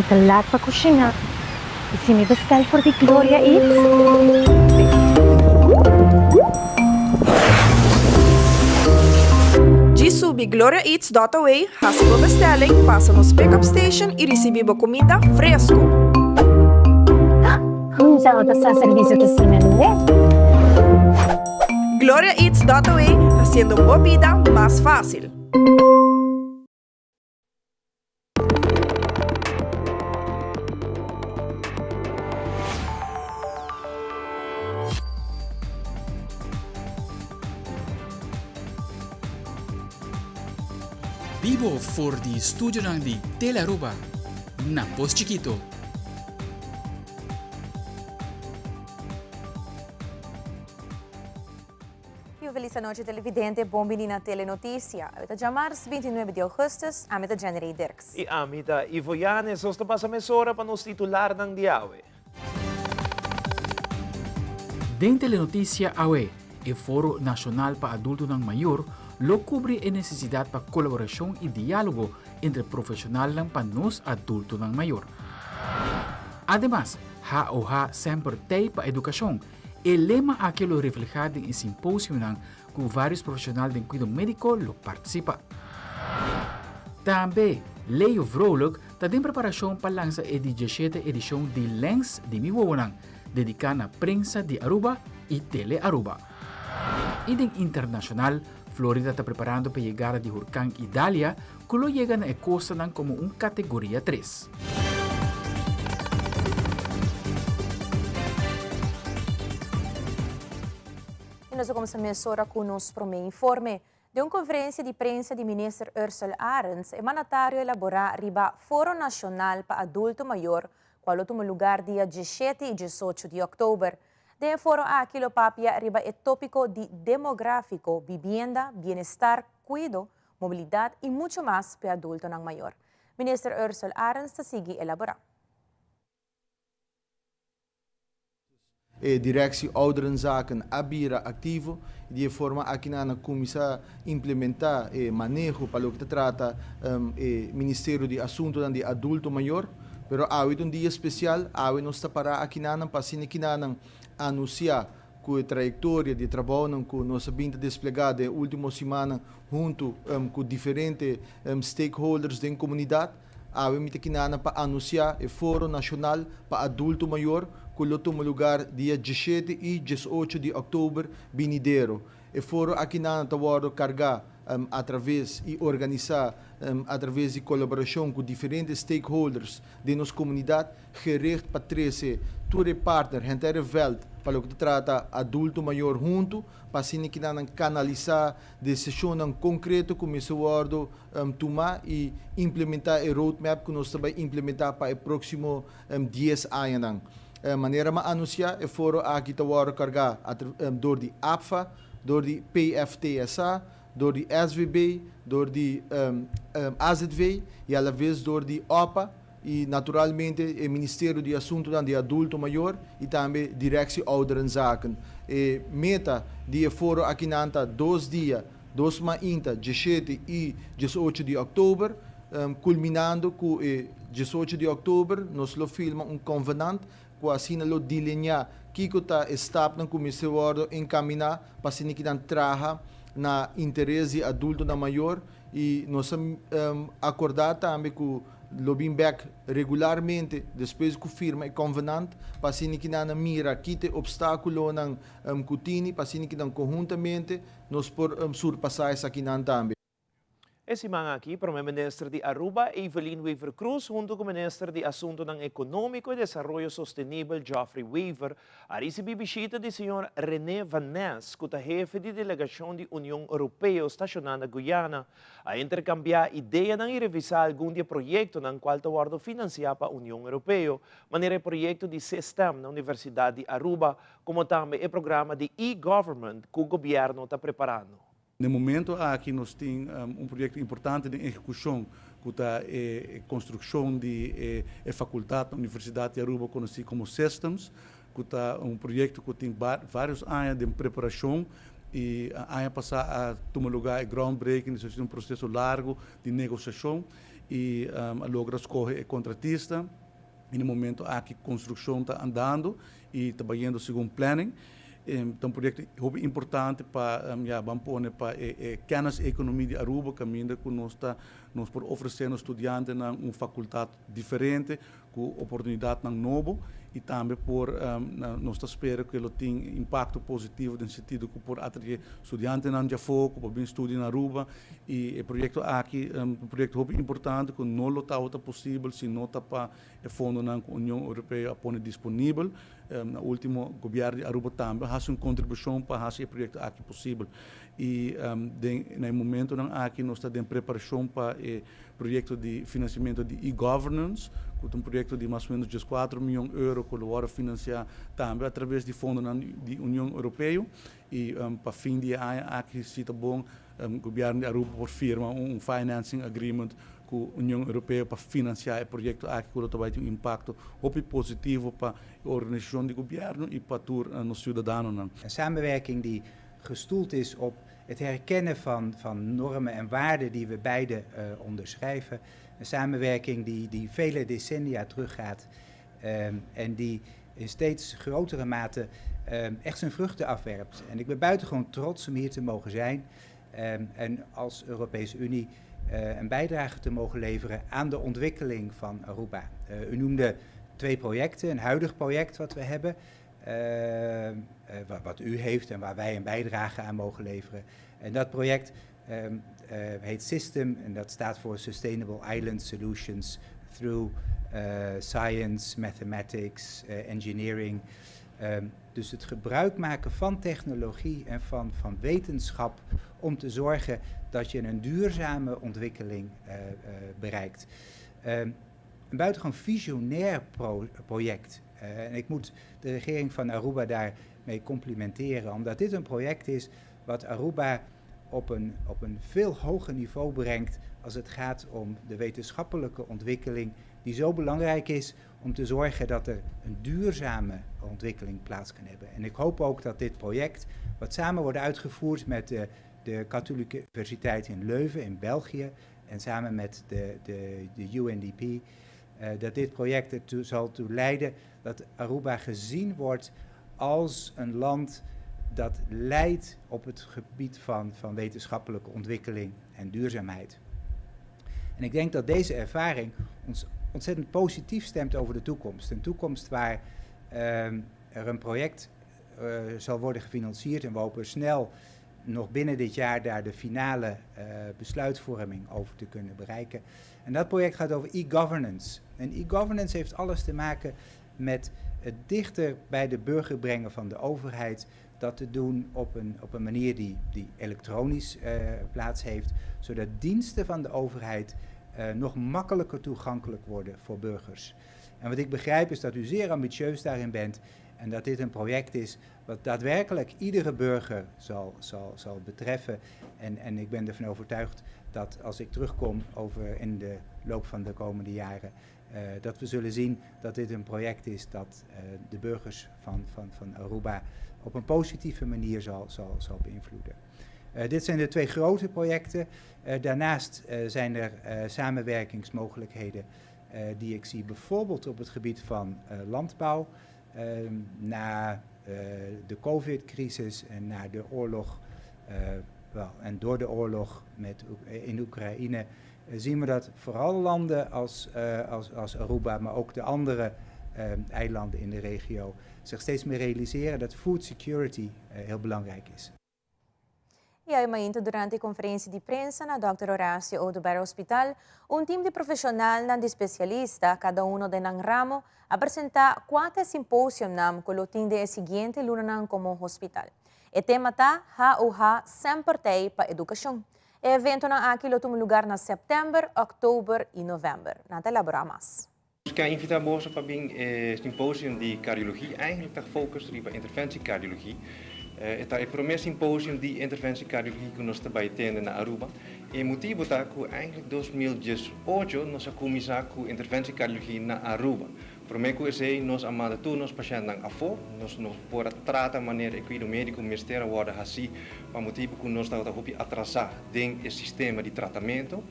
ta laat pa kushiná. I si mi bestel for di Gloria Eats? Djis subi gloriaeats dot away, hasi bo bestelling, pasa nos pick-up station i risibí bo kuminda fresku! Hunta bo ta sa servisio ta asina lihé. Gloria Eats dot away, hasiendo bo bida mas fásil! Bibo for di studionan di Telearuba na Pos Chikito. Y un feliz anochi televidente, bon bini na Telenoticia. Awe ta djamars 29 di augustus, ami ta Jenny Dirks. Y ami ta Ivo Yanes, nos ta pasa mesora pa nos titularnan di awe. Den Telenoticia awe, e Foro Nacional pa Adultonan Mayor lo cubri e necesidad pa colaboracion y dialogo entre profesionalnan pa nos adultonan mayor. Ademas, HOH semper t'ey pa educacion. E lema aki lo reflehá den e simposionan ku vários profeshonal den kuido médiko lo partisipá. Tambe Leo Vrolijk ta den preparashon pa lansa e di dieshete edishon di Lens di mi wowonan, dediká na prensa di Aruba i Tele Aruba. I den internashonal, Florida ta preparando pa e yegada di hurkan Idalia ku lo yega na e kostanan komo un kategoria tres. I nos a kumsa mesora ku nos promé informe. Den un konferensia di prensa di Minister Ursell Arends, e mandatario a elaborá riba Foro Nashonal pa Adulto Mayor, kual lo tuma lugar dia diesshete i diesocho di òktober. Den e foro aki lo papia riba e tópiko di demográfiko, bibienda, bienestar, kuido, mobilidat i muchu mas p'e adultonan mayor. Minister Ursell Arends ta sigui elaborá. E Directie Ouderenzaken a bira aktivo i di e forma aki nan a kuminsá implementá e maneho pa loke ta trata e Ministerio di Asuntunan di Adulto Mayor. Pero awe ta un dia spesial, awe nos ta pará akinanan pa asina kinanan anunsiá ku e trayektoria di e trabounan ku nos a bin ta desplegá den e último simannan huntu ku diferente stakeholders den komunidat. Awe mi ta kinanan pa anunsiá e Foro Nashonal pa Adulto Mayor ku lo tuma lugar dia diesshete i diesocho di òktober binidero. E foro akinan ta wòrdu kargá atraves i organisá atraves di kolaborashon ku diferente stakeholders den nos komunidat, gericht pa trese tur e partner henter e vèlt pa loke ta trata adulto mayor huntu, pa asina kinan kanalisá desishonnan konkreto ku mester wòrdu tumá i implementá e roadmap ku nos ta bai implementá pa e próksimo dies añanan. Manera mi a anunsiá, e foro aki ta wòrdu kargá dor di APFA, dor di PFTSA, dor di SVB, dor di AZV i alaves dor di opa i naturalmente e Ministerio di Asuntunan di Adulto Mayor i tambe Directie Ouderenzaken. E meta di e foro akinan ta dos dia, dos mainta, diesshete i diesocho di òktober, kulminando ku e diesocho di òktober nos lo firma un konvenant ku asina lo dilineá kiko ta e stapnan ku mester wòrdu enkaminá pa asina kinan traha na interes di adultonan mayor i nos a akordá tambe ku lo bin bèk regularmente despues ku firma e konvenant pa asina kinan a mira ki ta e opstákulonan ku tini pa asina kinan konhuntamente nos por surpasá esakinan tambe. E siman aki, Prome Minister di Aruba, Evelyn Wever-Croes hunto cu Minister di Asuntonan Economico y Desaroyo Sostenibel, Geoffrey Wever, a ricibi bishita di señor René van Nes, cu ta hefe di delegacion di Union Europeo staciona na Guyana. A intercambia ideanan y revisa algun di e proyectonan cual ta wordo financia pa Union Europeo, manera e proyecto di System na Universidad di Aruba, como tambe e programa di e-Government cu Gobierno ta preparando. Na e momento aki nos tin un proyekto importante den ehekushon ku ta e konstrukshon di e fakultat na Universidat di Aruba konosí komo Systems, ku ta un proyekto ku tin vários aña den preparashon i aña pasá a tuma lugá e groundbreaking, esei a sido un proseso largu di negosiashon. y a logra scoge e contratista y na momento aki construccion ta andando y ta bayendo segun planning. Ta un proyecto hopi importante pa, ya, ban pone pa e kennis-economie di Aruba, caminda cu nos ta nos por ofrece nos studiantenan un facultad diferente cu oportunidadnan nobo y tambe por nos ta spera cu lo tin impacto positivo den sentido cu por atrae studiantenan di afo cu por bin studia na Aruba. Y e proyecto aki ta un proyecto hopi importante cu no lo tabata posibel si no ta pa e fondonan cu Union Europeo a pone disponibel. Na ultimo, Gobierno di Aruba tambe a haci un contribucion pa haci e proyecto aki posibel. Y den na e momentonan aki nos ta den preparacion pa e proyecto di financiamento di e-governance, cu ta un proyecto di mas o menos 14 miyon euro cu lo wordo financia tambe a traves di fondonan di Union Europeo. Y pa fin di aña aki, si ta bon, Gobierno di Aruba por firma un financing agreement cu Union Europeo pa financia e proyecto aki, cu lo bay tin un impacto hopi positivo pa e organisacion di gobierno y pa tur nos ciudadanonan. Een samenwerking die gestoeld is op het herkennen van normen en waarden die we beide onderschrijven. Een samenwerking die vele decennia teruggaat en die in steeds grotere mate echt zijn vruchten afwerpt. En ik ben buitengewoon trots om hier te mogen zijn en als Europese Unie een bijdrage te mogen leveren aan de ontwikkeling van Aruba. U noemde twee projecten, een huidig project wat we hebben, wat u heeft en waar wij een bijdrage aan mogen leveren. En dat project heet System en dat staat voor Sustainable Island Solutions through Science, Mathematics, Engineering. Dus het gebruik maken van technologie en van wetenschap om te zorgen dat je een duurzame ontwikkeling bereikt. Een buitengewoon visionair project. En ik moet de regering van Aruba daarmee complimenteren, omdat dit een project is wat Aruba op een veel hoger niveau brengt als het gaat om de wetenschappelijke ontwikkeling die zo belangrijk is om te zorgen dat er een duurzame ontwikkeling plaats kan hebben. En ik hoop ook dat dit project, wat samen wordt uitgevoerd met de Katholieke Universiteit in Leuven in België en samen met de UNDP, dat dit project ertoe zal toe leiden dat Aruba gezien wordt als een land dat leidt op het gebied van wetenschappelijke ontwikkeling en duurzaamheid. En ik denk dat deze ervaring ons ontzettend positief stemt over de toekomst. Een toekomst waar er een project zal worden gefinancierd en we hopen snel nog binnen dit jaar daar de finale besluitvorming over te kunnen bereiken. En dat project gaat over e-governance. En e-governance heeft alles te maken met het dichter bij de burger brengen van de overheid. Dat te doen op een manier die elektronisch plaats heeft, zodat diensten van de overheid nog makkelijker toegankelijk worden voor burgers. En wat ik begrijp is dat u zeer ambitieus daarin bent en dat dit een project is wat daadwerkelijk iedere burger zal betreffen. En ik ben ervan overtuigd dat als ik terugkom over in de loop van de komende jaren, dat we zullen zien dat dit een project is dat de burgers van Aruba op een positieve manier zal beïnvloeden. Dit zijn de twee grote projecten. Daarnaast zijn er samenwerkingsmogelijkheden die ik zie, bijvoorbeeld op het gebied van landbouw. Na de COVID-crisis en na de oorlog, wel, en door de oorlog in Oekraïne, zien we dat vooral landen als Aruba, maar ook de andere eilanden in de regio, zich steeds meer realiseren dat food security heel belangrijk is. Y ainda durante e conferencia di prensa na Dr. Horacio Oduber Hospital, un team di profesional y especialista, cada uno den nan ramo, a presenta cuater symposiumnan cu lo tin e siguiente lunanan como hospital. E tema ta HOH Semper Tey pa Educacion. E eventonan aki lo tuma luga na september, october y november. Nan ta elabora mas. Ik inviteer boso pa bin symposium di cardiologie, eigenlijk ta focus riba interventiecardiologie. Ta e prome symposium di interventiecardiologie cu nos ta bay tene na Aruba. E motibo ta cu eigenlijk 2018 nos a cuminsa cu interventiecardiologie na Aruba. Promé ku esei nos a manda tur nos pashèntnan afó, nos no por a trata manera e kuido médiko mester a wòrdu hasí pa motibu ku nos tabata hopi atrasá den e sistema di tratamentu.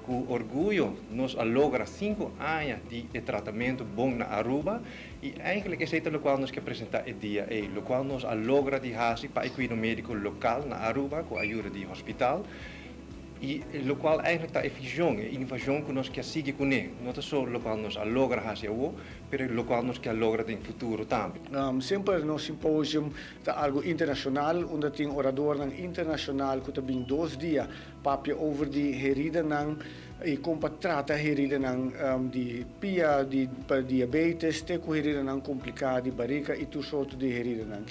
Ku orguyo nos a logra sinku aña di e tratamentu bon na Aruba i eigenlijk esei ta lokual nos ke presentá e dia ei, lokual nos a logra di hasi pa e kuido médiko lokal na Aruba ku ayuda di hospital. I lokual eigenlijk ta e vision, e inovashon ku nos ke sigui kuné, no ta so lokual nos a logra hasi awor, pero lokual nos ke a logra den futuro tambe. Semper nos symposium ta algo internacional unda tin oradornan internacional cu ta bin dos dia papia over di heridanan y con pa trata heridanan di pia, di pa diabetes te cu heridanan complica di barica y tur soorto di heridanan.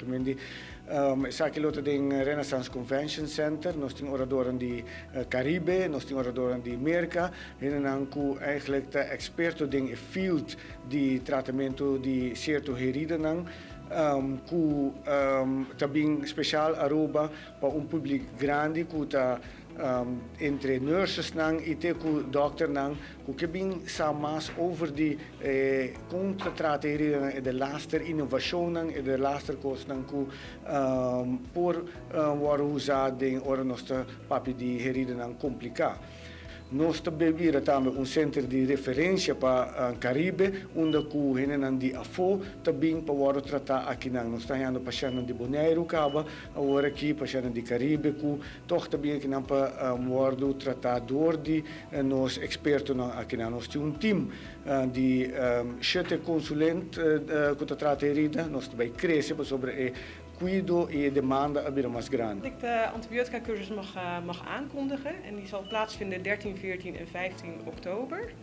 Esaki lo ta den Renaissance Convention Center. Nos tin oradornan di Caribe, nos tin oradornan di Merca, hendenan cu eigenlijk ta experto den e field di tratamento di cierto heridanan cu ta bin special Aruba pa un public grandi cu ta entre nursesnan y te cu dokternan cu ke bin sa mas over di e con ta trata e heridanan e delaster innovacionnan, e delaster cosnan cu por wordo usa den ora nos ta papia di heridanan complica. Nos ta bay bira tambe un center di referencia pa Caribe, unda cu hendenan di afo ta bin pa wordo trata akinan. Nos ta hañando pashentnan di Boneiru caba awor aki, pashentnan di Caribe cu tog ta bin akinan pa wordo trata door di nos expertonan akinan. Nos tin un team di shete consulent cu ta trata herida. Nos ta bay crece pasobra e Cuido y e demanda a bira mas grandi. Ik de antibiotica-cursus mag, mag aankondigen en die zal plaatsvinden 13, 14 en 15 oktober.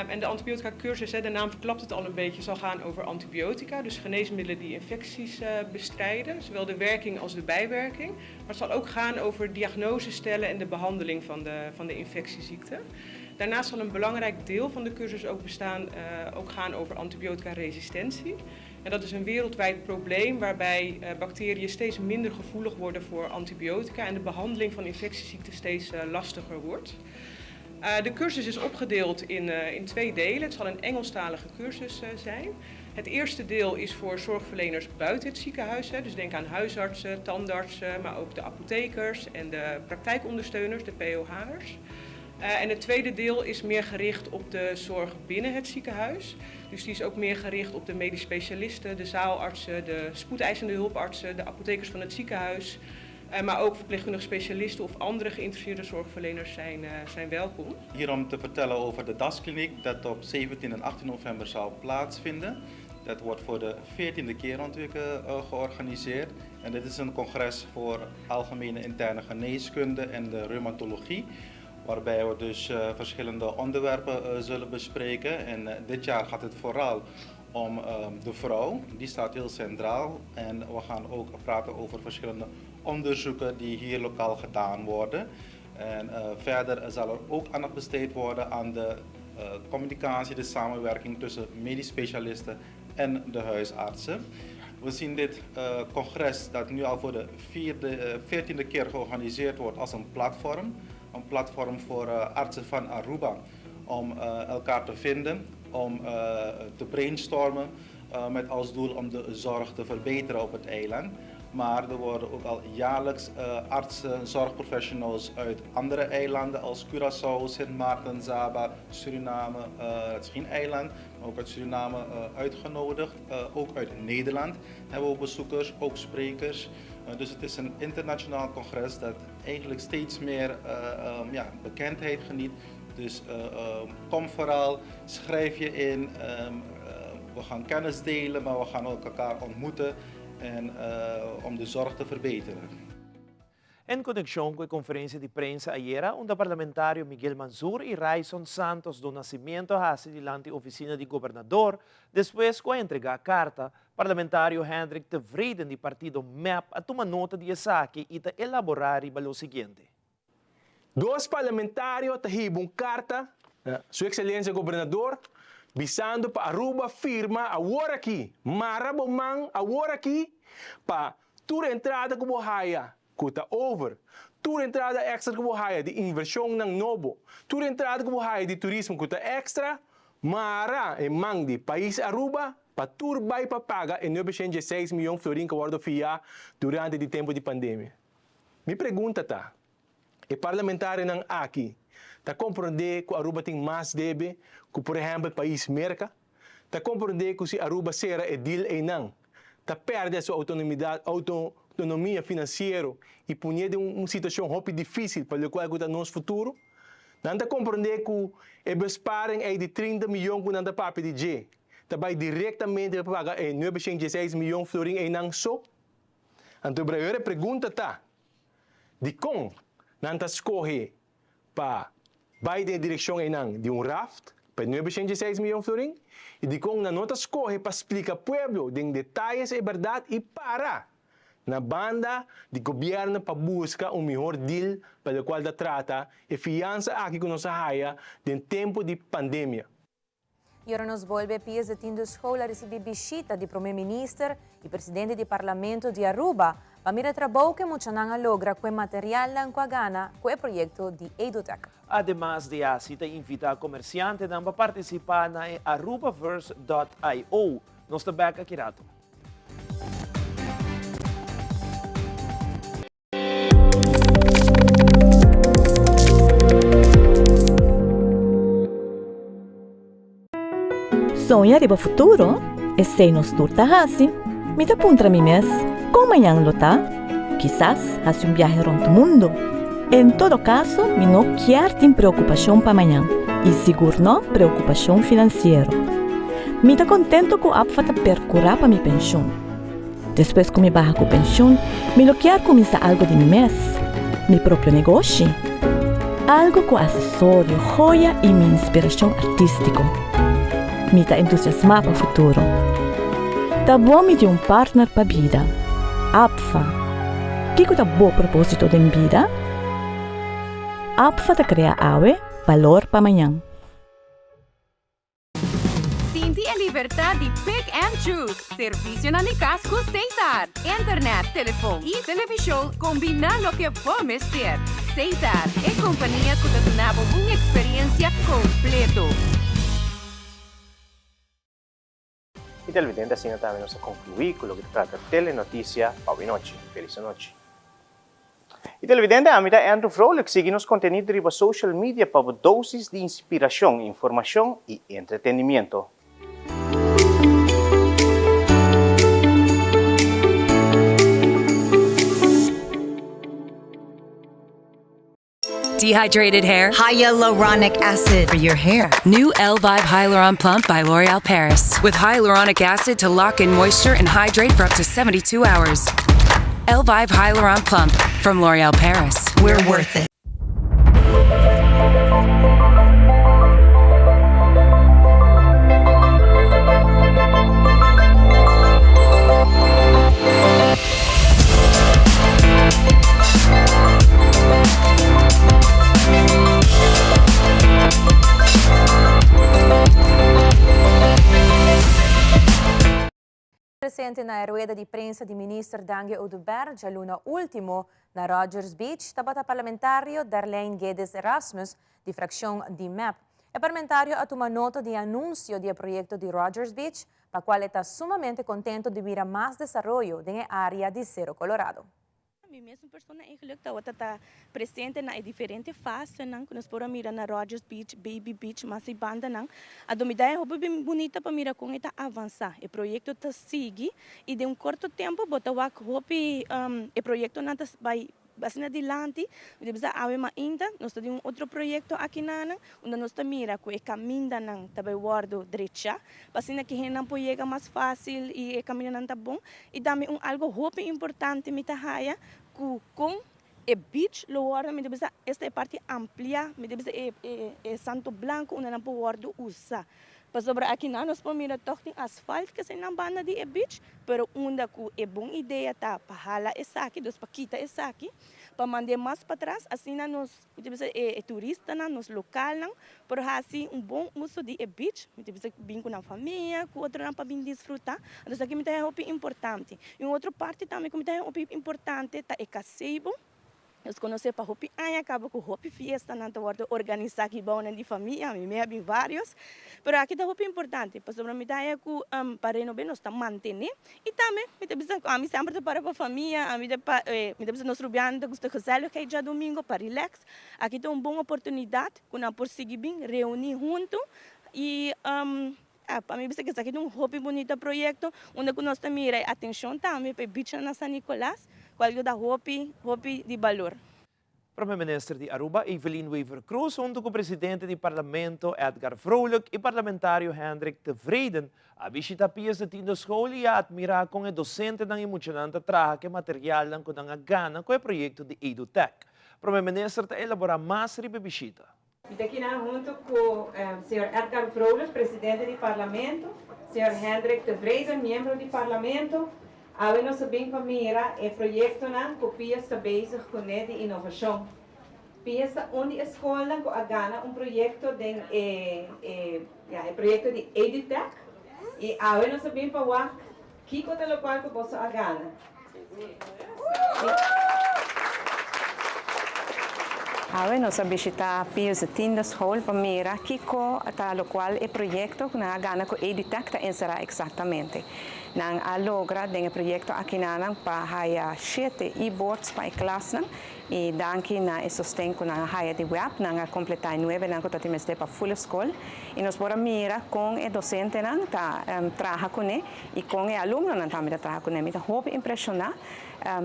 En de antibiotica-cursus, de naam verklapt het al een beetje, zal gaan over antibiotica, dus geneesmiddelen die infecties bestrijden, zowel de werking als de bijwerking. Maar het zal ook gaan over diagnose stellen en de behandeling van de, van de infectieziekte. Daarnaast zal een belangrijk deel van de cursus ook bestaan, ook gaan over antibiotica-resistentie. En dat is een wereldwijd probleem waarbij bacteriën steeds minder gevoelig worden voor antibiotica en de behandeling van infectieziekten steeds lastiger wordt. De cursus is opgedeeld in, in twee delen. Het zal een Engelstalige cursus zijn. Het eerste deel is voor zorgverleners buiten het ziekenhuis. Hè. Dus denk aan huisartsen, tandartsen, maar ook de apothekers en de praktijkondersteuners, de POH'ers. En het tweede deel is meer gericht op de zorg binnen het ziekenhuis. Dus die is ook meer gericht op de medisch specialisten, de zaalartsen, de spoedeisende hulpartsen, de apothekers van het ziekenhuis. Maar ook verpleegkundige specialisten of andere geïnteresseerde zorgverleners zijn, zijn welkom. Hier om te vertellen over de DAS-kliniek dat op 17 en 18 november zal plaatsvinden. Dat wordt voor de 14e keer georganiseerd. En dit is een congres voor algemene interne geneeskunde en de reumatologie. Waarbij we dus verschillende onderwerpen zullen bespreken. En dit jaar gaat het vooral om de vrouw. Die staat heel centraal. En we gaan ook praten over verschillende onderzoeken die hier lokaal gedaan worden. En verder zal er ook aandacht besteed worden aan de communicatie, de samenwerking tussen medisch specialisten en de huisartsen. We zien dit congres dat nu al voor de 14e keer georganiseerd wordt als een platform. Een platform voor artsen van Aruba om elkaar te vinden, om te brainstormen met als doel om de zorg te verbeteren op het eiland. Maar er worden ook al jaarlijks artsen, zorgprofessionals uit andere eilanden als Curaçao, Sint Maarten, Saba, Suriname, het is geen eiland, maar ook uit Suriname uitgenodigd. Ook uit Nederland hebben we bezoekers, ook sprekers. Dus het is een internationaal congres dat eigenlijk steeds meer ja, bekendheid geniet. Dus kom vooral, schrijf je in. We gaan kennis delen, maar we gaan ook elkaar ontmoeten en om de zorg te verbeteren. En konekshon ku e konferensia di prensa ayera, unda parlamentario Miguel Mansur i Ryçond Santos do Nascimento a hasi dilanti ofisina di gobernador, despues ku a entregá karta, parlamentario Hendrik Tevreden di partido MEP a tuma nota di esaki i ta elaborá riba lo siguiente. Dos parlamentario ta hiba un karta na Su Ekselensia Gobernador bisando pa Aruba firma awor aki, mara bo man awor aki pa tur entrada ku bo haya ku ta over, tur entrada extra ku bo haya di invershonnan nobo, tur entrada ku bo haya di turismo ku ta extra. Mara e man di pais Aruba pa tur bay pa paga e 916 miyon florin cu a wordo fia durante di tempo di pandemia. Mi pregunta ta, e parlamentarionan aki ta comprende cu Aruba tin mas debe cu por ehempel pais Merca? Ta comprende cu si Aruba cera e deal eynan ta perde su autonomidad, autonomia financiero y pone den un situacion hopi dificil pa locual cu ta nos futuro? Nan ta comprende cu e besparing ey di 30 miyon cu nan ta papia di dje ta bay directamente pa paga e 916 miyon florin eynan so? Anto e pregunta ta, dicon nan ta scoge pa bay den direccion eynan di un raft pa 916 miyon florin y dicon nan no ta scoge pa splica pueblo den detaye e berdad y para na banda di gobierno pa busca un mihor deal pa locual ta trata e fiansa aki cu nos a haya den tempo di pandemia. Y ora nos bolbe Pius X School a ricibi bishita di Prome Minister y Presidente di Parlamento di Aruba pa mira trabou cu muchanan a logra cu e materialnan cu a gana cu e proyecto di EduTech. Ademas di esaki, ta invita comerciantenan pa participa na arubaverse.io. Nos ta back aki rato. Soña riba futuro? Esey nos tur ta haci. Mi ta puntra mi mes, con mañan lo ta? Kisas haci un biahe rond mundo. En todo caso, mi no kier tin preocupacion pa mañan y sigur no preocupacion financiero. Mi ta contento cu APFA ta percura pa mi pensioen. Despues cu mi baha cu pensioen, mi lo kier cuminsa algo di mi mes, mi propio negoshi. Algo cu accesorio, joya y mi inspiracion artistico. Mi ta entusiasma pa futuro. Ta bon mi tin un partner pa bida. APFA. Kico ta bo proposito den bida? APFA ta crea awe, balor pa mañan. Sinti e libertad di pick and choose. Servicionan di cas cu Setar. Internet, telefon y television combina loke bo mester. Setar, e compania cu ta duna bo un experiencia completo. Y televidente asina tambe nos a conclui cu loke ta trata Telenoticia pa awe nochi. Feliz anochi. Y televidente ami ta Andrew Vrolijk sigui nos contenido riba social media pa bo dosis di inspiracion, informacion y entretenimiento. Dehydrated hair? Hyaluronic acid for your hair. New Elvive Hyaluron Plump by L'Oreal Paris. With hyaluronic acid to lock in moisture and hydrate for up to 72 hours. Elvive Hyaluron Plump from L'Oreal Paris. We're worth it. Presente na e rueda di prensa di Minister Dangui Oduber djaluna ultimo na Rodgers Beach tabata parlamentario Darlene Guedes Erasmus di fraccion di mep. E parlamentario a tuma nota di e anuncio di e proyecto di Rodgers Beach pa cual e ta sumamente contento di mira mas desaroyo den e area di Cero Colorado. Mi mesun persona eigenlijk tabata ta presente na e diferente fasenan ku nos por a mira na Rogers Beach, Baby Beach, mas e bandanan. Anto mi ta e hopi bin bunita pa mira kon e ta avansá. E proyekto ta sigui i den un korto tempu bo ta wak hopi e proyektonan ta bai asina dilanti. Mi ta bisa awe mainta nos ta den un otro proyekto akinanan unda nos ta mira ku e kamindanan ta bai wòrdu drechá pa asina ki hendenan por yega mas fásil i e kamindanan ta bon. I tambe un algo hopi importante mi ta haya ku kon e beach lo wòrdu, mi ta bisa esta e parti ampliá, mi ta bisa e e santo blanco unda nan por wòrdu usa. Pasobra akinan nos por mira tòg tin asfalt kese nan banda di e beach, pero unda ku e bon idea ta pa hala esaki, dus pa kita esaki, pa mand'é mas patras, asina nos Mi ta bisa e turistanan, nos lokalnan por hasi un bon uso di e beach. Mi ta bisa bin ku nan famia, ku otronan pa bin disfrutá. Anto esaki mi ta haña hopi importante. I un otro parti tambe ku mi ta haña hopi importante ta e kaseibo. Nos conoce pa hopi aña caba cu hopi fiestanan ta wordo organisa aki bounan di famia, mi mei a bin varios, pero aki ta hopi importante pasobra mi ta haya cu pa renobe nos ta mantene y tambe mi ta bisa cu ami semper ta para pa famia, ami ta pa mi ta bisa nos rubianan ta gusta gezelligheid djadomingo pa relax, aki ta un bon oportunidad cu nan por sigui bin reuni hunto y Pa mi bisa ku esaki ta un hopi bunita proyekto unda ku nos ta mira e atenshon tambe pa e bichnan na San Nicolas kual ku ta hopi hopi di balor. Prome Minister di Aruba Evelyn Wever-Croes hunto cu Presidente di Parlamento Edgar Vrolijk y Parlamentario Hendrik Tevreden a bishita Pies de Tiende School y a admira con e docentenan y muchanan ta traha cu e materialnan cu nan a gana cu e proyecto di EduTech. Prome Minister ta elabora mas riba e bishita. Mi ta kinan hunto cu señor Edgar Vrolijk, presidente di Parlamento, señor Hendrik Tevreden, miembro di Parlamento. Awe nos a bin pa mira e proyectonan cu Pius ta bezig cune di innovacion. Pius ta un di e scolnan cu a gana un proyecto den e e ya e proyecto di EduTech y awe nos a bin pa wak kico ta locual cu boso a gana. Awe nos a bishita Pius Tiende School pa mira kiko ta lokual e proyekto ku nan a gana ku Edutech ta enserá eksaktamente. Nan a logra den e proyekto akinanan pa haya shete e-boards pa e klasnan i danki na e sosten ku nan a haya di web nan a kompletá e nuebenan ku ta tin mester pa ful e skol i nos por a mira kon e dosentenan ta traha kuné I kon e alumnonan tambe ta traha kuné. Mi ta hopi impreshoná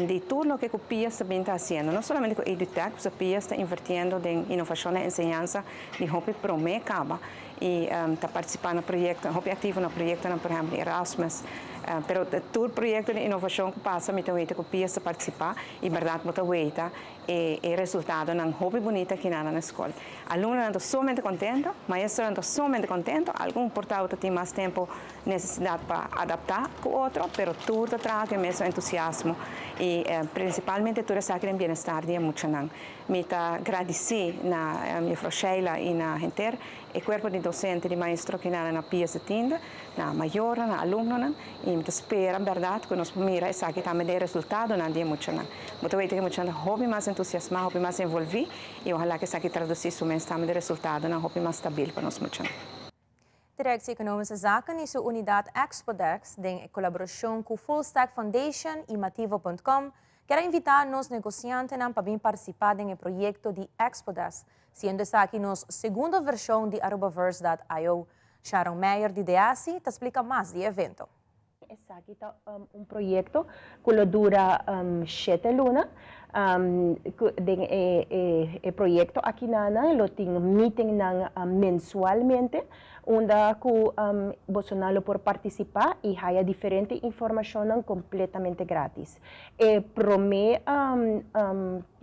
di tur loke ku Pias ta bin ta hasiendo. No solamente ku Edutech, pasobra Pias ta invertiendo den inovashon na enseñansa di hopi promé kaba i ta partisipá na proyekto, hopi aktivo na proyektonan por ehèmpel Erasmus. Pero tur proyekto di inovashon ku pasa mi ta weta ku Pias ta partisipá i bèrdat bo ta weta e e resultadonan hopi bunita kinan na skol. Alumnonan ta sumamente kontento, maestronan ta sumamente kontento, algun por ta tin mas tempu nesesidat pa adaptá ku otro, pero tur ta traha ku e mesun entusiasmo i prinsipalmente tur esaki den bienestar di e muchanan. Mi ta gradisí na Juffrouw Sheila i na henter e kuerpo di dosente di maestro kinan na Pies de Tiende, na mayornan, na alumnonan i mi ta spera bèrdat ku nos por mira esaki tambe den e resultadonan di e muchanan. Bo ta weten ku e muchanan ta hopi mas entusiasmá, hopi mas envolví i ohalá ku esaki tradusí su mes tambe den resultadonan hopi mas stabil pa nos muchanan. Directie Economische Zaken y su unidad Expodex, den colaboracion cu Full Stack Foundation y Mativo.com, kier a invita nos negociantenan pa bin participa den e proyecto di Expodesk, siendo esaki nos segundo version di Arubaverse.io. Sharon Meijer di DEASI ta splica mas di e evento. Esaki ta un proyekto ku lo dura shete luna. Den e proyekto akinanan lo tin meetingnan mensualmente unda ku bosonan lo por partisipá i haya diferente informashonnan kompletamente gratis. E promé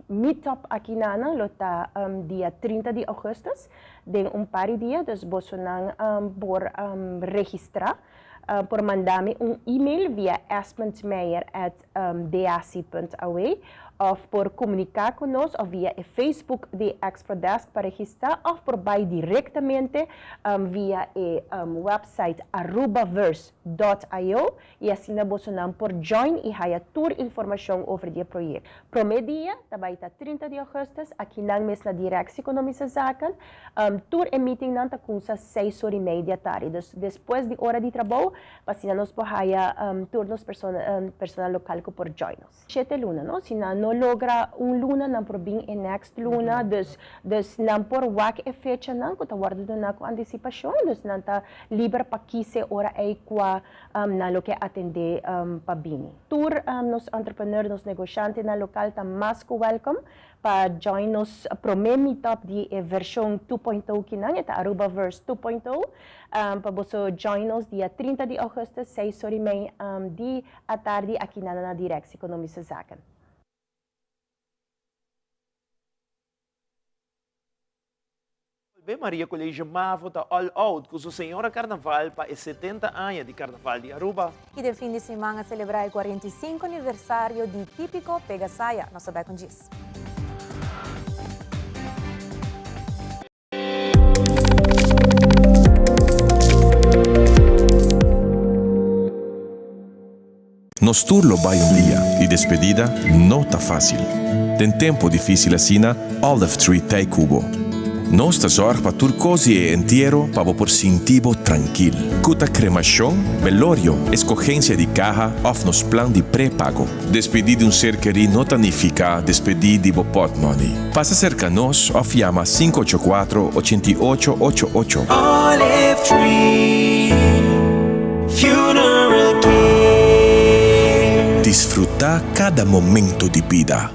meetup akinanan lo ta dia 30 di ougùstùs den un par di dia, dus bosonan por registrá. Por manda mi un email via s.meijer@dac.aw of por comunica cu nos of via e Facebook di Exprodesk pa registra of por bay directamente via e website arubaverse.io y asina bosonan por join y haya tur informacion over di e proyecto. Prome dia ta bay ta 30 di augustus akinan mes na Directie Economische Zaken. Tur e meetingnan ta cunsa seis ora y mei di atardi. Dus despues di ora di trabou pa asina nos por haya tur nos persona personal local cu por join nos. Shete luna no, si nan no logra un luna nan por bin e next luna, dus dus nan por wak e fechanan cu ta wordo duna cu anticipacion, dus nan ta liber pa kies e ora ey cua nan lo ke atende pa bini. Tur nos entrepreneur, nos negoshantenan local ta mas cu welcome pa join nos prome meetup di e version 2.0 kinan, e ta Arubaverse 2.0, pa boso join nos dia 30 di augustus seis ora y mei di atardi akinan na Directie Economische Zaken. Bolbe Maria College Mavo ta all out cu su Señora Carnaval pa e 70 aña di Carnaval di Aruba. Y den fin di siman a celebra e 45 aniversario di Tipico Pega Saya. Nos ta bay con djis. Nos tur lo bai un dia y despedida no ta facil. Den tempo dificil asina, Olive Tree t'ey cu bo. Nos ta zorg pa tur cos di e entiero pa bo por sinti bo trankil. Cu ta cremacion, belorio, escogencia di caha of nos plan di prepago. Despedi di un ser kerí no ta nifica despedi di bo potmoney. Pasa cerca nos of yama 584 88 88. Olive Tree Funeral Care. Disfruta cada momento di bida.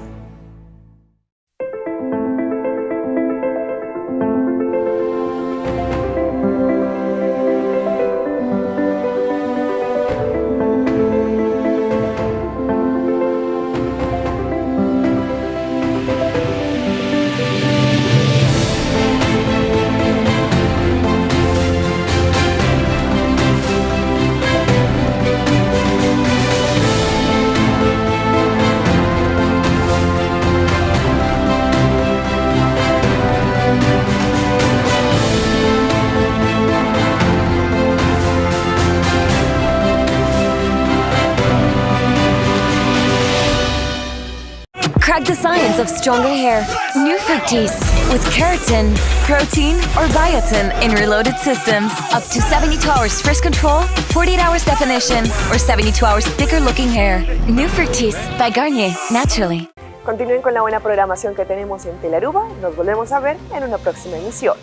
Crack the science of stronger hair. New Fructis with keratin, protein, or biotin in reloaded systems. Up to 72 hours frizz control, 48 hours definition, or 72 hours thicker looking hair. New Fructis by Garnier, naturally. Continúen con la buena programación que tenemos en Telaruba. Nos volvemos a ver en una próxima emisión.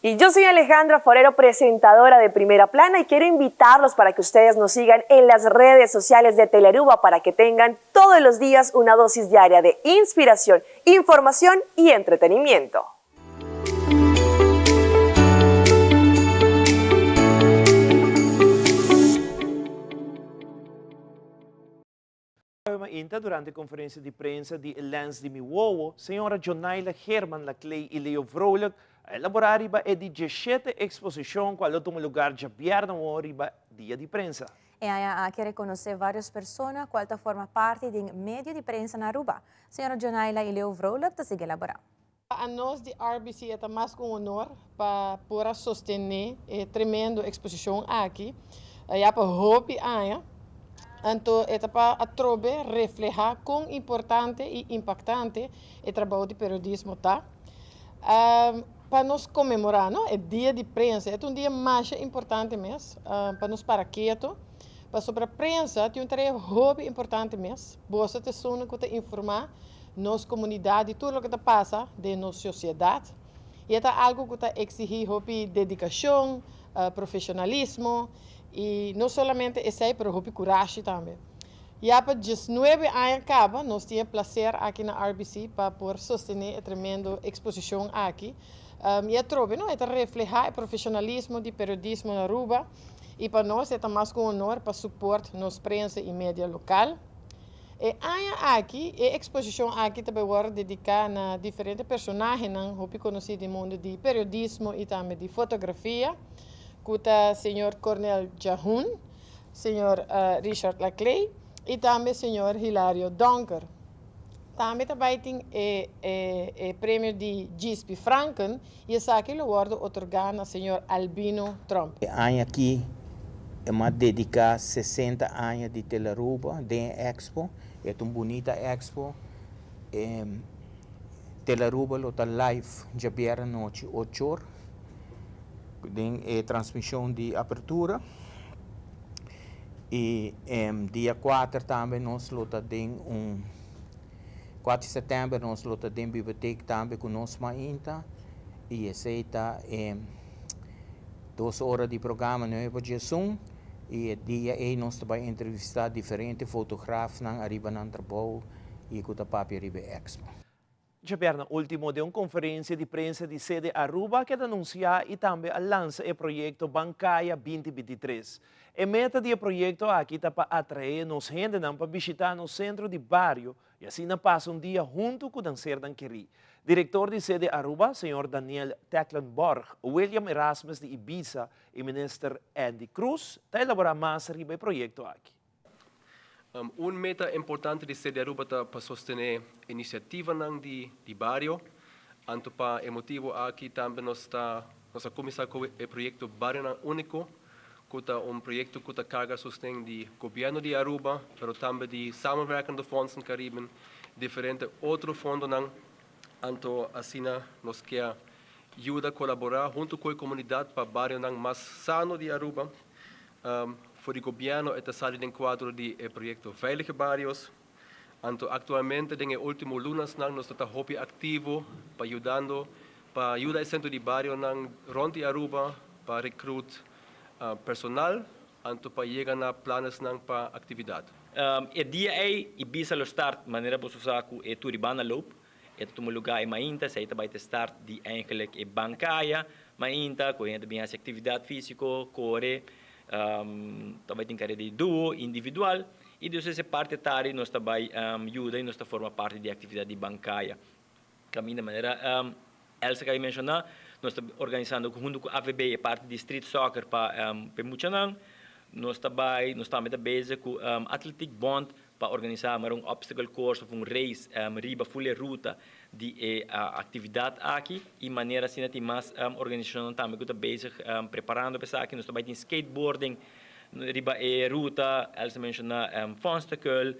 Y yo soy Alejandra Forero, presentadora de Primera Plana, y quiero invitarlos para que ustedes nos sigan en las redes sociales de Telearuba para que tengan todos los días una dosis diaria de inspiración, información y entretenimiento. Awe mainta durante conferencia di prensa di e Lens di Mi Wowo, señora Jonaila Herman Laclay y Leo Vrolijk a elabora riba e di dieshete exposicion cual lo tuma lugar djabièrnè awor riba Dia di Prensa. E aña aki a reconoce varios persona cual ta forma parti den medio di prensa na Aruba. Señora Jonaila y Leo Vrolijk ta sigui elabora. Pa anos di RBC e ta mas ku un honor pa por a sostené e tremendo eksposishon aki ya pa hopi aña. Anto e ta pa atrobe reflehá kon importante i impaktante e trabou di periodismo ta. Pa nos konmemorá no e dia di prensa, e ta un dia masha importante mes pa nos para ketu, pasobra prensa tin un tarea hopi importante mes. Boso ta esun ku ta informá nos komunidat di tur loke ta pasa den nos sosiedat i e ta algu ku ta eksihí hopi dedikashon, profeshonalismo i no solamente esei pero hopi kurashi tambe. Ya pa diesnuebe aña kaba nos tin e plaser aki na RBC pa por sostené e tremendo eksposishon aki i atrobe no e ta reflehá e profeshonalismo di periodismo na Aruba i pa nos e ta mas ku un honor pa suport nos prensa i media lokal. E aña aki, e eksposishon aki ta bai wòrdu dediká na diferente personahenan hopi konosí den mundu di periodismo i tambe di fotografia, ku ta señor Cornel Jahun, señor Richard Laclay i tambe señor Hilario Donker. Tambe ta bai tin e e premio di Gispi Franken i esaki lo wòrdu otorgá na señor Albino Tromp. E aña aki e m'a dedica 60 aña di Telaruba den e expo. E ta un bunita expo. E Telaruba lo ta live djabièrnè anochi ocho or den e transmision di apertura. Y dia kuater tambe nos lo ta den un. 4 di sètèmber nos lo ta den bibliotek tambe ku nos mainta i esei ta e dos ora di programa nuebe pa diesun i e dia ei nos ta bai entrevistá diferente fotografnan ariba nan trabou i ku ta papia riba e expo. Djabièrnè último den un konferensia di prensa di sede Aruba a keda anunsiá i tambe a lansa e proyekto Bankaya 2023. E meta di e proyekto aki ta pa atraé nos hendenan pa bishitá nos sentro di bario i asina pasa un dia huntu ku nan sernan kerí. Direktor di sede Aruba, señor Daniel Tecklenborg, William Erasmus di Ibisa i Minister Endy Croes ta elaborá mas riba e proyekto aki. Un meta importante di Sede Aruba ta pa sostene iniciativanan di di bario. Anto pa e motibo aki tambe nos ta nos a cuminsa cu e proyecto Barionan Unico. cu ta un proyecto cu ta carga sosten di Gobierno di Aruba, pero tambe di Samenwerkende Fondsen Cariben, diferente otro fondonan, anto asina nos kier yuda colabora hunto cu e comunidad pa barionan mas sano di Aruba. For di Gobierno e ta sali den cuadro di e proyecto Veilige Barrios. Anto actualmente den e ultimo lunasnan nos ta ta hopi activo pa yudando pa yuda e centro di barionan rond di Aruba pa recruit personal anto pa yega na planesnan pa actividad. E dia ei Ibisa lo start manera boso sa ku e Turibana Loop. E ta tuma lugá e mainta, esei ta bai ta start di eigenlijk e bankaya mainta ku hende ta bin hasi aktividat físiko, kore, ta bai tin kareda di duo, individual i despues e parti tardi nos ta bai yuda i nos ta forma parti di e aktividat di bankaya. Kaminda manera Elsa a menshoná, nos ta organisando huntu ku AVB e parti di street soccer pa e muchanan. Nos ta bai, nos tambe ta bezig ku Atletiek Bond pa organisá mara un obstacle course of un race riba full e ruta di e aktividat aki. I manera asina tin mas organisashonnan tambe ku ta bezig preparando pa esaki. Nos ta bai tin skateboarding riba e ruta, Elsa menshoná Fonstakel,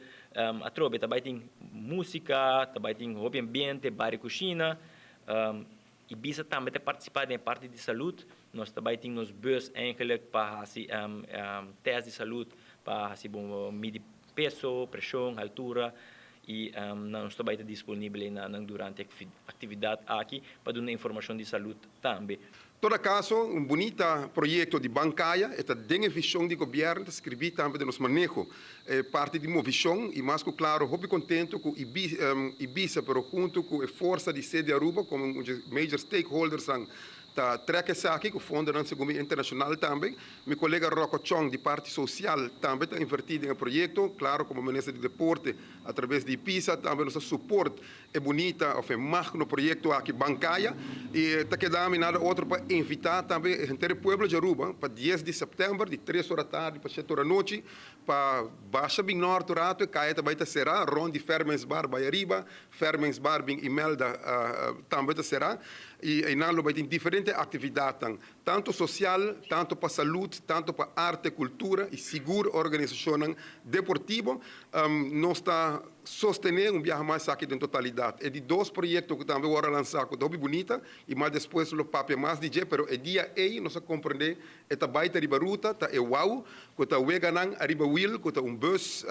Atrobe ta bai tin músika, ta bai tin hopi ambiente, bar i kushina. Ibisa tambe ta partisipá den e parti di salud. Nos ta bai tin nos bus eigenlijk pa hasi tèst di salud, pa hasi bo midi peso, preshon, haltura i nos ta bai ta disponibel einan durante e aktividat aki pa duna informashon di salud tambe. Todo caso, un bunita proyecto di Ban Caya, e ta den e vision di gobierno, ta scribi tambe den nos maneho, e parti di movicion y mas cu claro hopi contento cu Ibisa pero hunto cu e forsa di Sede Aruba como un dje major stakeholdersnan ta trek esaki cu fondonan segun mi internacional tambe. Mi colega Rocco Chong di parti social tambe ta inverti den e proyecto, claro como minister di deporte a traves di Ibisa tambe nos ta support E bunita of e magno proyecto aki ban caya y ta keda mi nada otro pa invita tambe henter e pueblo di Aruba pa dies di september di tres ora tardi pa shete ora nochi pa basha bin nort un rato e caya ta bay ta cera rond di Fermens Bar bay ariba Fermens Bar bin Imelda tambe ta cera y eynan lo bay tin diferente actividadnan tanto social tanto pa salud tanto pa arte cultura y sigur organisacionnan deportivo nos ta Sostené un biaha mas esaki den totalidat. E di dos proyekto ku tambe wòrdu a lansá ku ta hopi bunita i mas despues lo papia mas di dje, pero e dia ei nos a komprendé e ta bai ta riba ruta, ta e wou ku ta weganan ariba wiel ku ta un bus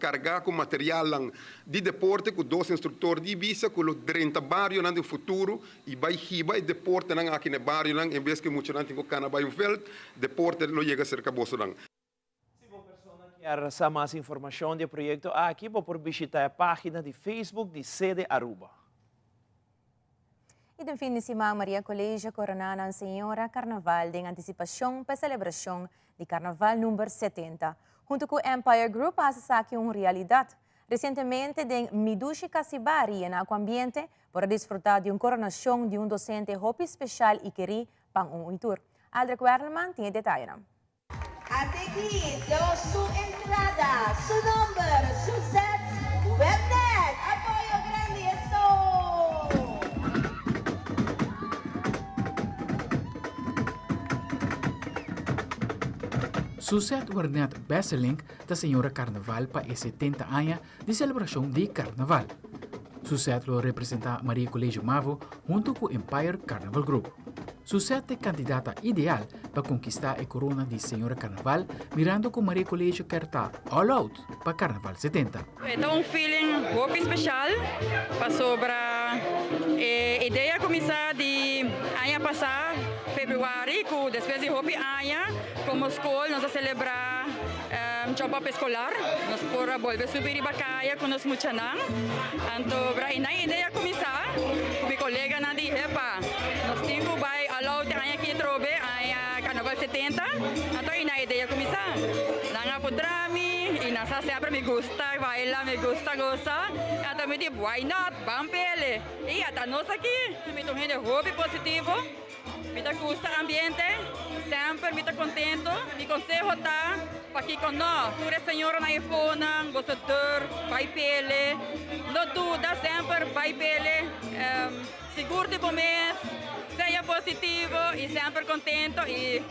kargá ku materialnan di deporte ku dos instruktor di Ibisa ku lo drenta barionan den futuro i bai hiba e deportenan aki na e barionan en bes ku e muchanan tin ku kana bai un vèlt, deporte lo yega serka bosonan. Si bo persona kier sa mas informacion di e proyecto aki, bo por bishita e pagina di Facebook di Sede Aruba. Y den fin di siman Maria College a corona nan Señora Carnaval den anticipacion pa e celebracion di Carnaval number 70. Hunto cu Empire Group a haci esaki un realidad. Recientemente den Midushi Casibari yena cu ambiente por a disfruta di un coronacion di un docente hopi special y keri pan un y tur. Aldrich Werleman tin e detayenan. Ateki dio su entrada, su nomber Suzette Wernet! Apoyo grandi eso! Suzette Wernet Besselink ta señora Carnaval pa e 70 aña di celebracion di Carnaval. Suzette lo representa Maria Colegio Mavo hunto cu Empire Carnival Group. Suzette ta e candidata ideal pa conquista e corona di Señora Carnaval mirando cu Maria Colegio kier ta all out pa Carnaval 70. E ta un feeling hopi special pasobra e idea a cuminsa di aña pasa februari cu despues di hopi aña como school nos a celebra Jump Up Escolar nos por a bolbe subi riba caya cu nos muchanan anto bra einan e idea a cuminsa cu mi coleganan di epa nos tin cu bay all out e aña aki atrobe aña Carnaval 70 anto einan e idea a cuminsa nan a puntra mi y nan sa semper mi gusta baila mi gusta goza anto mi di why not ban pele y ata nos aki mi ta un hende hopi positivo. Mi ta gusta ambiente, semper mi ta contento. Mi conseho ta, pakico no? Tur e señoranan e fonan, boso durf bay pele. No duda, semper bay pele. Sigur di bo mes, sea positivo y semper contento y.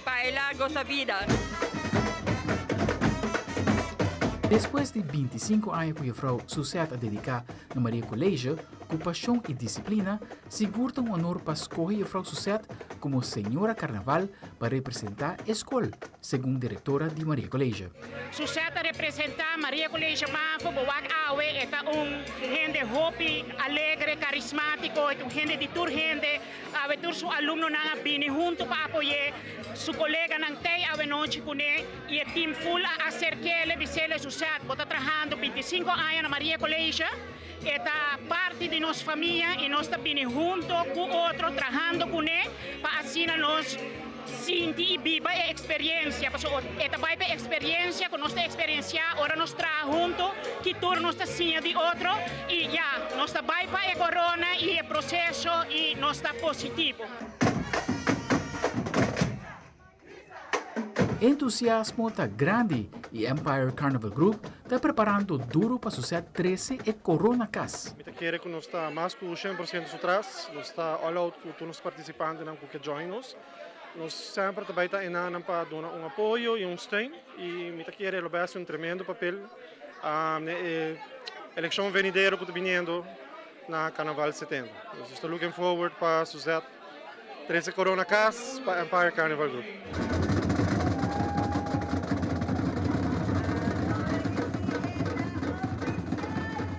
Baila, gosa bida. Despues di bintisinco aña cu juffrouw Suzette a dedica na Maria College cu pasion y disciplina, sigur ta un honor pa scoge juffrouw Suzette como Señora Carnaval pa representa e scol, segun directora di Maria College. Suzette ta representa Maria College Mavo, bo wak awe e ta un hende hopi alegre, carismatico, e ta un hende di tur hende. Awe tur su alumnonan a bini huntu pa apoy'é, su koleganan tei awenochi kuné i e tim ful a aserk'é bis'é, Suzette, bo ta trahando bintisinko aña na Maria College, e ta parti di nos famia i nos ta bini hunto ku otro trahando kuné pa asina nos sinti i biba e eksperensia, pasobra e ta bai pa e eksperensia ku nos ta eksperensiá ora nos traha huntu, ki tur nos ta siña di otro i ya, nos ta bai pa e korona i e proseso i nos ta positivo. Entusiasmo ta grandi i Empire Carnival Group ta preparando duro pa susè trese e korona kas. Mi ta kere ku nos ta mas ku 100% su tras, nos ta all out ku tur nos partisipantenan ku ke join nos. Nos semper ta bai ta enanan pa duna un apoyo y un steun y mi ta kere lo bai haci un tremendo papel na e eleccion venidero cu ta biniendo na Carnaval 70. Nos ta looking forward pa Suzette trece corona cas pa Empire Carnival Group.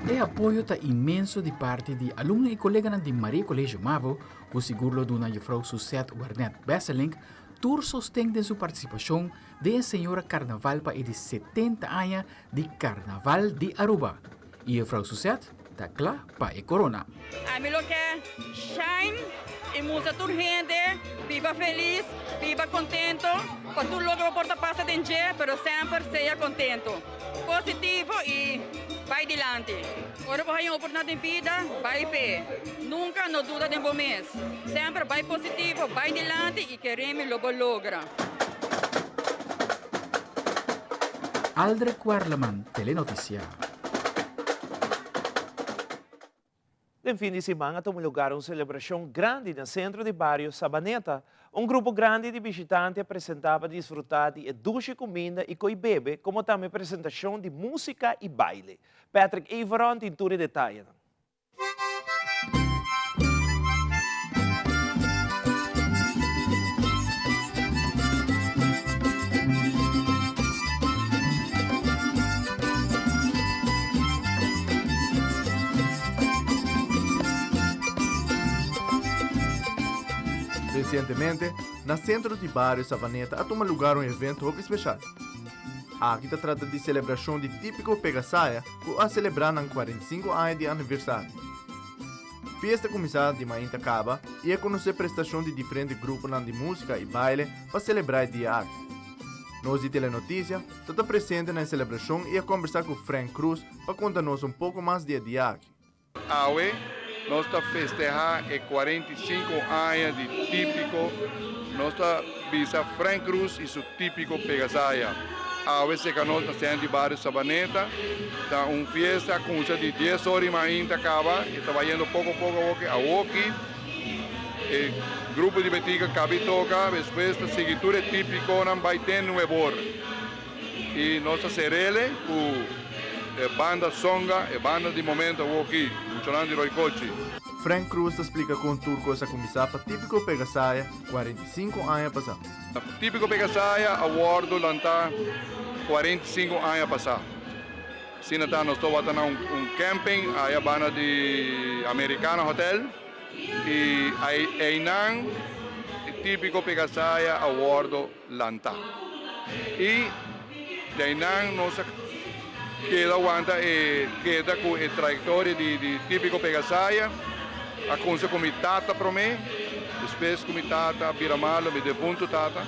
E apoyo ta inmenso di parti di alumno y coleganan di Maria Colegio Mavo Ku sigur lo duna Juffrouw Suzette Wernet Besselink tur sosten den su partisipashon den e Señora Karnaval pa e di 70 aña di Karnaval di Aruba. I Juffrouw Suzette ta kla pa e korona. Ami lo ke shine i mustra tur hende biba felis, biba kontento pa tur loke bo por ta pasa den dje, pero semper sea kontento, positivo i bai dilanti. Ora bo haña un oportunidat den bida, bai p'e. Nunka no duda den bo mes. Semper bai positivo, bai dilanti i keremi lo bo logra. Aldrich Werleman, Telenoticia. Den fin di siman a tuma lugar un celebracion grandi na centro di bario Sabaneta. Un grupo grandi di bishitante a presenta pa disfruta di e dushi cuminda y coy bebe, como tambe presentacion di musica y baile. Patrick Everon tin tur e detayenan. Resientemente, na Sentro di Bario Savaneta a tuma lugar un evento hopi speshal. Aki ta trata di selebrashon di Típiko Pegasaya ku a selebrá nan 45 aña di aniversario. Fiesta kuminsá di mainta kaba i a konosé prestashon di diferente gruponan di músika i baile pa selebrá e dia aki. Nos di Telenotisia ta ta presente na e selebrashon i a kombersá ku Frank Cruz pa konta nos un poko mas di e dia aki. Awe nos ta festehá e 45 aña di Típiko, nos ta bisa Frank Cruz i su Típiko Pegasaya. Awe seka nos na Centro di Bario Sabaneta, ta un fiesta a kumsa di dies ora i mainta kaba i ta bayendo poko poko awoki. Awoki e grupo di Betica kabi toka, despues ta sigui tur e típikonan bai te nuebor. I nos ta serele ku e banda Songa, e banda di momento awoki, muchanan di Roy Kochi. Frank Cruz ta splika kon tur kos a kuminsá pa Típiko Pegasaya 45 aña pasá. Típiko Pegasaya a wòrdu lantá 45 aña pasá. Asina ta nos tabata na un camping aya banda di Americana Hotel i einan Típiko Pegasaya a wòrdu lantá. I deinan nos a keda wanta e keda ku e trayektoria di di Típiko Pegasaya. A kunsa ku mi tata promé, despues ku mi tata a bira malo, mi defuntu tata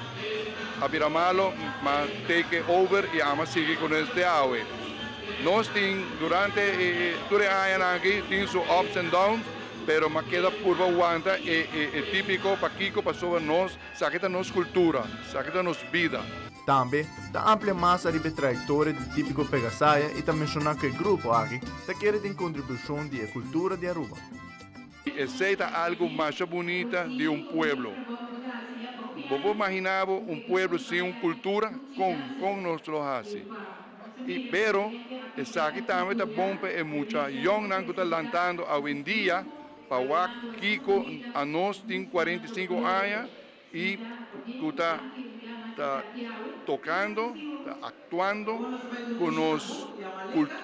a bira malo, m'a take over i amo a sigui ku nos te awe. Nos tin durante e tur e añanan aki tin su ups and downs, pero m'a keda purba wanta e e Típiko pakiko pasobra nos Esaki ta nos kultura, esaki ta nos bida. Tambe ta amplia mas ariba e trayektoria di Típiko Pegasaya i ta menshoná ku e grupo aki ta kere den kontribushon di e kultura di Aruba. Esei ta algu masha bunita di un pueblo. Bo por imaginá bo un pueblo sin un kultura? Kon? Kon nos lo hasi? I pero esaki tambe ta bon pa e mucha yòngnan ku ta lantando awendia pa wak kiko anos tin 45 aña i ku ta ta tokando, ta aktuando ku nos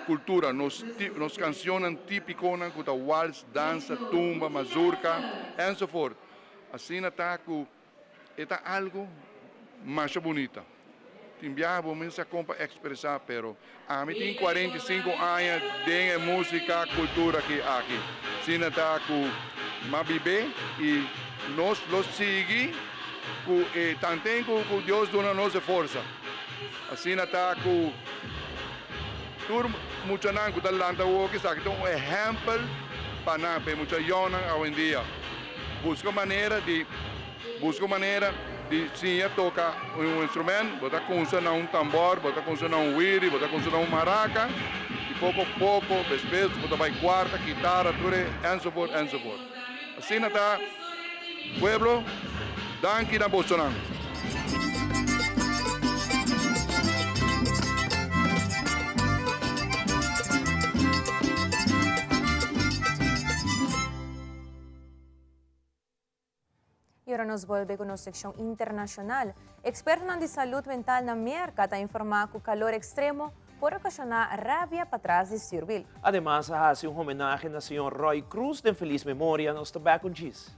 kultura, nos nos kansionnan típikonan ku ta wals, dansa, tumba, mazurka, ensovoort. Asina ta ku e ta algu masha bunita. Tin biaha bo mes sa kon pa ekspresá, pero ami tin 45 aña den e músika kultura ki aki. Asina ta ku m'a bib'é i nos lo sigui ku e tanten ku ku Dios duna nos e forsa. Asina ta ku tur muchanan ku ta lanta awoki esaki ta un ehèmpel pa nan, pa e mucha yònnan awendia. Buska manera di buska manera di siña toka un instrument, bo ta kunsa na un tambor, bo ta kunsa na un wiri, bo ta kunsa na un maraka i poko poko despues bo ta bai kuarta, kitara, tur e enzovoort enzovoort. Asina ta pueblo, danki na bosonan. Y ora nos bolbe cu nos seccion internacional. Expertonan di salud mental na Merca ta informa cu calor extremo por ocasiona rabia patras di stuurwiel. Ademas a haci un homenahe na señor Roy Cruz den feliz memoria. Nos ta back un djis.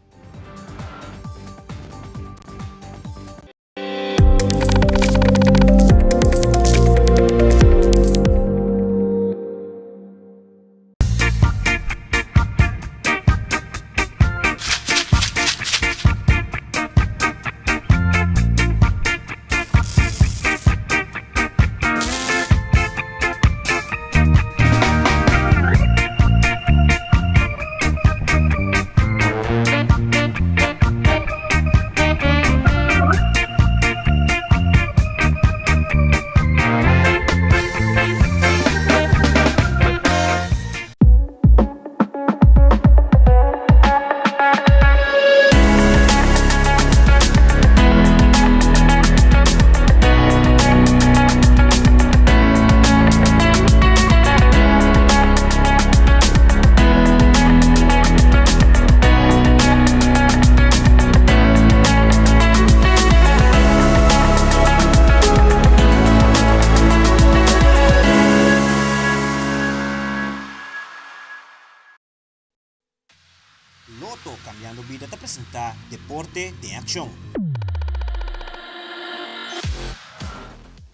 Lotto Cambiando Bida ta presenta Deporte den Accion.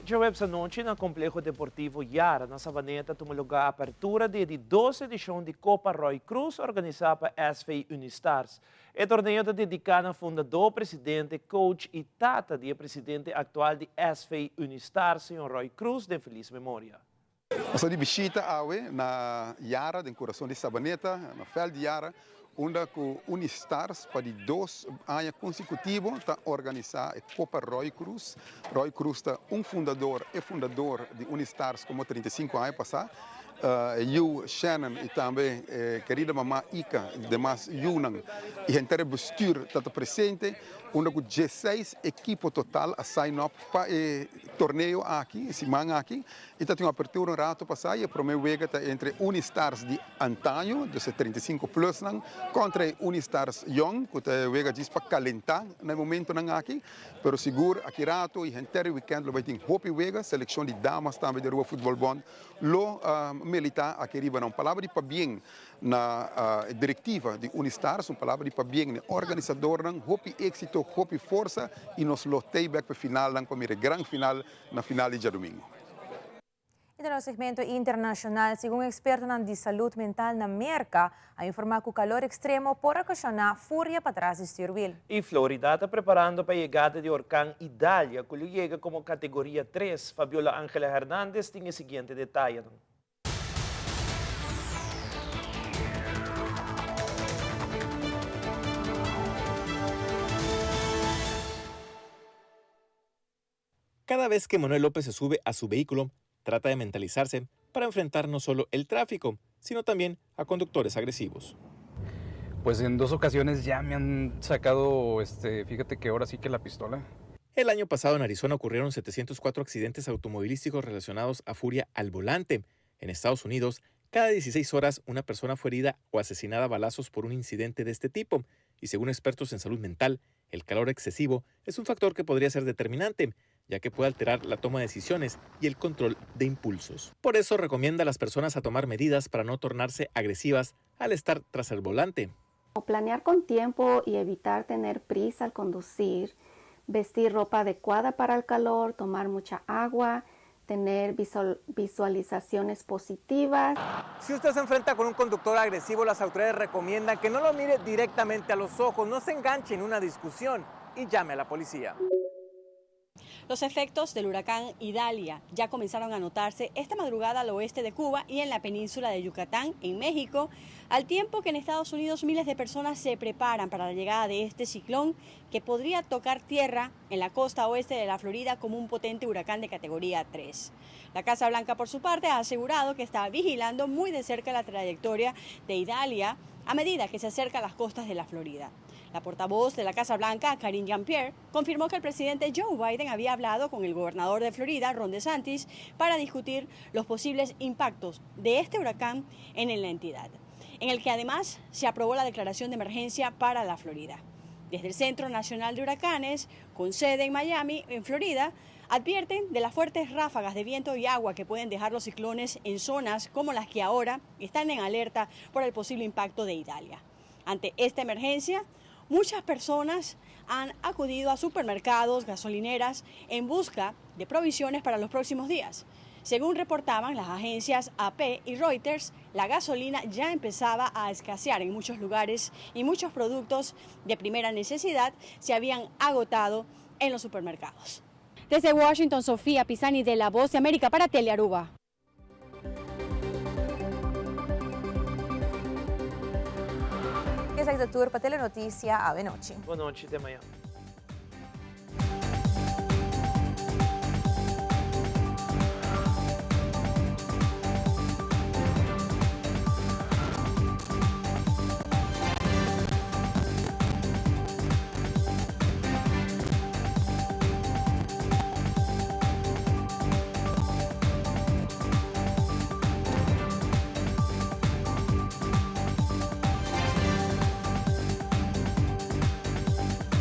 Djaweps anochi na Compleho Deportivo Yara na Savaneta tuma lugar apertura di e di dos edicion di Copa Roy Croes organisa pa SV Unistars. E torneo ta dedica na fundador, presidente, coach y tata di e presidente actual di SV Unistars, señor Roy Croes den feliz memoria. Nos ta di bishita awe na Yara, den kurason di Sabaneta, na vèlt di Yara, unda ku Unistars pa di dos aña konsekutivo ta organisá e Kopa Roy Croes. Roy Croes ta un fundador, e fundador di Unistars komo 35 aña pasá. E yu Shannon i tambe e kerida mama Ika i demas yunan i henter e bestuur ta ta presente, unda ku diesseis ekipo total a sign up pa e torneo aki, e siman aki. I ta tin un apertura un rato pasá i e promé wega ta entre Unistars di antaño, dus e 35 plusnan, kontra e Unistars yòn, ku ta e wega djis pa kalentá na e momentonan aki. Pero sigur aki rato i henter e wikènt lo bai tin hopi wega. Selekshon di damas tambe di Aruba Futbol Bond lo militá aki riba. Na un palabra di pabien na e direktiva di Unistars, un palabra di pabien na e organisadornan. Hopi éksito, hopi forsa i nos lo tei bèk pa e finalnan pa mira e gran final na final di djadumingu. I den nos segmento internashonal, segun ekspertonan di salud mental na Merka a informá ku kalor ekstremo por okashoná furia patras di stuurwiel. I Florida ta preparando pa yegada di orkan Idalia ku lo yega komo kategoria tres. Fabiola Angela Hernandez tin e siguiente detayenan. Cada vez que Manuel López se sube a su vehículo, trata de mentalizarse para enfrentar no solo el tráfico, sino también a conductores agresivos. Pues en dos ocasiones ya me han sacado, este, fíjate que ahora sí que la pistola. El año pasado en Arizona ocurrieron 704 accidentes automovilísticos relacionados a furia al volante. En Estados Unidos, cada 16 horas una persona fue herida o asesinada a balazos por un incidente de este tipo. Y según expertos en salud mental, el calor excesivo es un factor que podría ser determinante, ya que puede alterar la toma de decisiones y el control de impulsos. Por eso recomienda a las personas a tomar medidas para no tornarse agresivas al estar tras el volante. Planear con tiempo y evitar tener prisa al conducir, vestir ropa adecuada para el calor, tomar mucha agua, tener visualizaciones positivas. Si usted se enfrenta con un conductor agresivo, las autoridades recomiendan que no lo mire directamente a los ojos, no se enganche en una discusión y llame a la policía. Los efectos del huracán Idalia ya comenzaron a notarse esta madrugada al oeste de Cuba y en la península de Yucatán, en México, al tiempo que en Estados Unidos miles de personas se preparan para la llegada de este ciclón que podría tocar tierra en la costa oeste de la Florida como un potente huracán de categoría 3. La Casa Blanca, por su parte, ha asegurado que está vigilando muy de cerca la trayectoria de Idalia a medida que se acerca a las costas de la Florida. La portavoz de la Casa Blanca, Karine Jean-Pierre, confirmó que el presidente Joe Biden había hablado con el gobernador de Florida, Ron DeSantis, para discutir los posibles impactos de este huracán en la entidad, en el que además se aprobó la declaración de emergencia para la Florida. Desde el Centro Nacional de Huracanes, con sede en Miami, en Florida, advierten de las fuertes ráfagas de viento y agua que pueden dejar los ciclones en zonas como las que ahora están en alerta por el posible impacto de Italia. Ante esta emergencia, muchas personas han acudido a supermercados, gasolineras, en busca de provisiones para los próximos días. Según reportaban las agencias AP y Reuters, la gasolina ya empezaba a escasear en muchos lugares y muchos productos de primera necesidad se habían agotado en los supermercados. Desde Washington, Sofía Pisani de La Voz de América para Telearuba. Esaki ta tur pa Telenoticia awe nochi. Bon nochi te mañana.